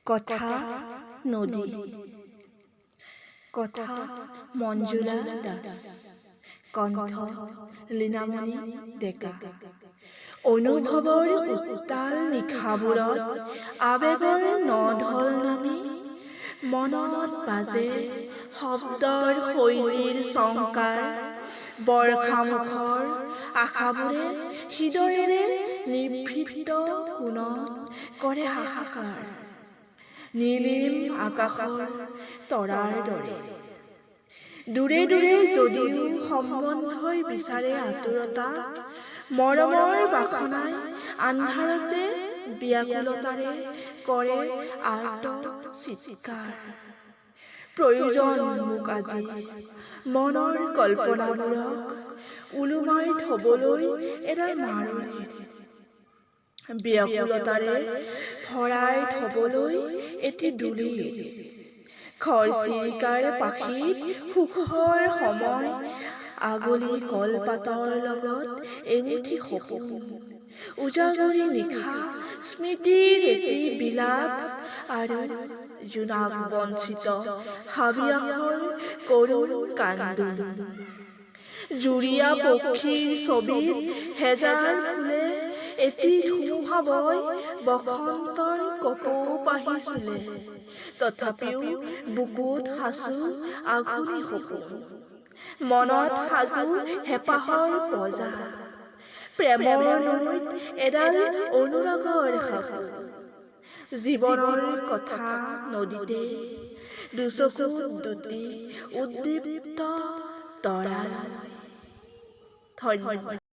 কথা নদী। কথা মঞ্জুলা দাস, কণ্ঠ লীনামণি ডেকা। অনুভৱৰ উত্তাল নিশাবোৰত আৱেগৰ নঢল নামি মনত বাজে শব্দৰ শৈলীৰ চংকাৰ। বৰ্ষামুখৰ আশাবোৰে হৃদয়ৰে নিভৃত কোণত কৰে হাহাকাৰ, নীলিম আকাশৰ তৰাৰ দৰে। দূৰে দূৰে যদিও সম্বন্ধই বিচাৰে আতুৰতা, মৰমৰ বাসনাই আন্ধাৰতে ব্যাকুলতাৰে কৰে আৰ্ত চিৎকাৰ। প্ৰয়োজন মোক আজি মনৰ কল্পনাবোৰক ওলোমাই থবলৈ এডাল মাৰলিৰ, ব্যাকুলতাৰে ভৰাই থবলৈ এটি ডুলিৰ। ঘৰচিৰিকাৰ পাখিত সুখৰ সময় আগলি কলপাতৰ লগত এমুঠি সপোন, উজাগৰী নিশা স্মৃতিৰ এটি বিলাপ আৰু জোনাক বঞ্চিত হাবিয়াসৰ কৰুণ কান্দোন। যুৰীয়া পক্ষীৰ ছবিত হেজাৰ ফুলে এটি ধুমুহা বয় বসন্তৰ কপৌ পাহি চুলে, তথাপিও বুকুত সাঁচো আঘোণী সপোন, মনত সাজো হেঁপাহৰ পঁজা, প্ৰেমৰ নৈত এডাল অনুৰাগৰ সাঁকো। জীৱনৰ কথা নদীতে দুচকুত দুটি উদ্দীপ্ত তৰা। ধন্যবাদ।